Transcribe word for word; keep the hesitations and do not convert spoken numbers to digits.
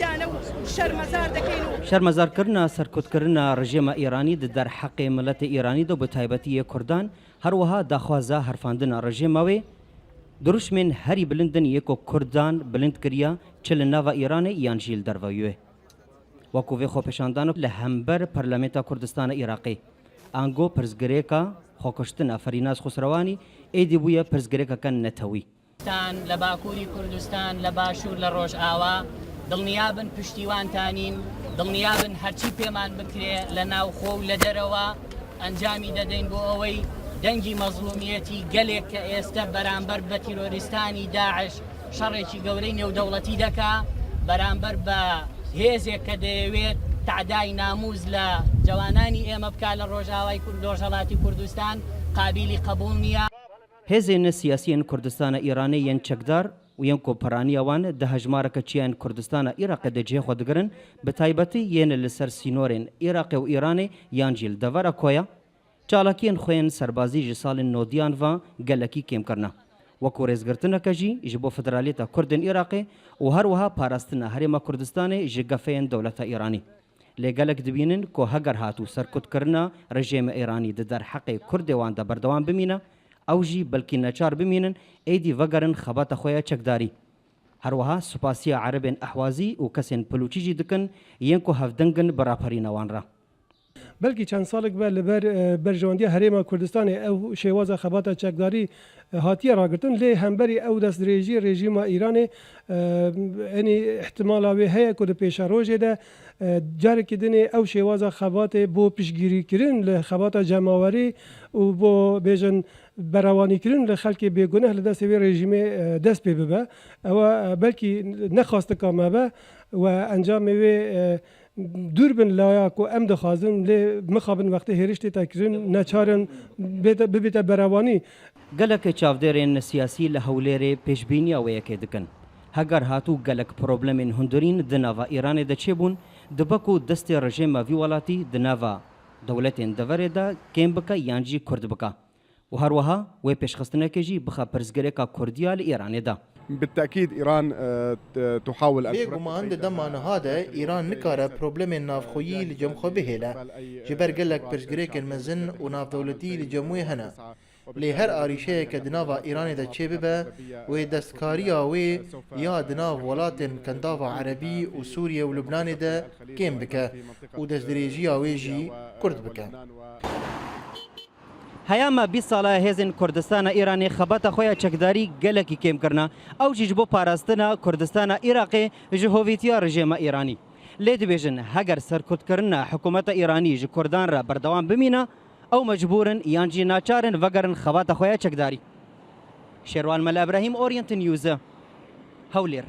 دانە و شەرمەزار دەکەین و Şermezarkirina serkutkirina rejêma Îranî di derheqê miletê Îranî de û bi taybetî yê Kurdan, her wiha daxwaza herfandina rejêma wê, dirûşmên herî bilind in yê ku Kurdan bilind kiriya, çi li nava Îranê yan jî li derveyî wê. Wekû vê xwepêşandana li hember Parlamenta Kurdistana Iraqê, ango pirsgirêka xwekuştina Ferînaz Xusrewanî êdî bûye pirsgirêkeke netewî. کوردستان، لە باکووری کوردستان، لە باشوور، لە ڕۆژئاوا، دڵنیابن پشتیوانتانین، دڵنیابن هەرچی پێمان بکرێ لە ناوخۆ و لە دەرەوە ئەنجامی دەدەین بۆ ئەوەی دەنگی مەزڵومیەتی گەلێک کە ئێستە بەرامبەر بە تیرۆریستانی داعش شەڕێکی گەورەی نێودەوڵەتی دەکا، بەرامبەر بە هێزێک کە دەیەوێت تەعدای نامووس لە جەوانانی ئێمە بکا لە ڕۆژئاوای کورد، ڕۆژهەڵاتی کوردستان قابیلی قەبوڵ نییە. Hêzên siyasî yên Kurdistana Îranê yên çekdar û yên ku piraniya wan di hejmareke çiya yên Kurdistana Iraqê de cihê xwe digirin, bi taybetî yên li ser sînorên Iraqê û Îranê yan jî li devera koya, çalakiyên xwe yên serbazî ji salên nodiyan ve gelekî kêm kirine. Wekû rêzgirtineke jî ji bo federaliyeta Kurdên Iraqê û her wiha parastina Herêma Kurdistanê ji gefeyên dewleta Îranî. Lê gelek dibînin ku heger hatû serkutkirina rejêma Îranî di derheqê Kurdê wan de berdewam bimîne, ew jî belkî neçar bimînin êdî vegerin xebata xwe ya çekdarî. Her wiha supasiya Erebên Ehwazî û kesên Pilûçî jî dikin, yên ku hevdeng in bi raperîna wan re. Belkî çend salek be li ber, e, berjewendiya Herêma Kurdistanê ew şêwaza xebata çekdarî, e, hatiye ragirin, lê hemberî ew destdirêjiyê rejîma Îranê, e, enî ihtimala wê heye ku di pêşerojê de, e, carekî dinê ew şêwaza xebatê bo piştgirîkirin li xebata cemawerî û bo bêjin berewanîkirin li xelkê bêguneh li destê wê rejîmê, e, dest pê bibe. Ew, e, belkî nexwastika me be we encamê wê, e, dûr bin laya ku em dixwazin, lê mixabin wextê hêriş tête kirin, neçar in bête, bibête berewanî. Gelek çavdêrên siyasî li Hewlêrê pêşbîniya wê yekê dikin. Heger hatû gelek problemên hundirîn di nava Îranê de çêbûn, dibe ku destê rejêma vî welatî di nava dewletên deverê de kêm bike yan jî kurt bike. Û her wiha wê pêşxistinekê jî bixe pirsgirêka Kurdiya li Îranê de. بالتأكيد إيران، آه، ت-، تحاول أن تركز Bêguman di dema niha de Îran nikare problemên navxweyî li cem xwe bihêle. Ji ber gelek pirsgirêkên mezin û navdewletî li cem wê hene. Lê her arîşeyeke di nava Îranê de çêbibe, wê destkariya wê ya di nav welatên Kendava Erebî û Sûriye û Lubnanê de kêm bike û destdirêjiya wê jî kurt bike. Heya me bîst sala hêzên Kurdistana Îranê xebata xwe ya çekdarî gelekî kêm kirine. Ew jî ji bo parastina Kurdistana Iraqê ji hovîtiya rejêma Îranî. Lê dibêjin, heger serkutkirina hikûmeta Îranî ji Kurdan re berdewam bimîne, ew mecbûr in yan jî naçar in vegerin xebata xwe ya çekdarî. Şêrwan Mela Ibrahîm, Orient News, Hewlêr.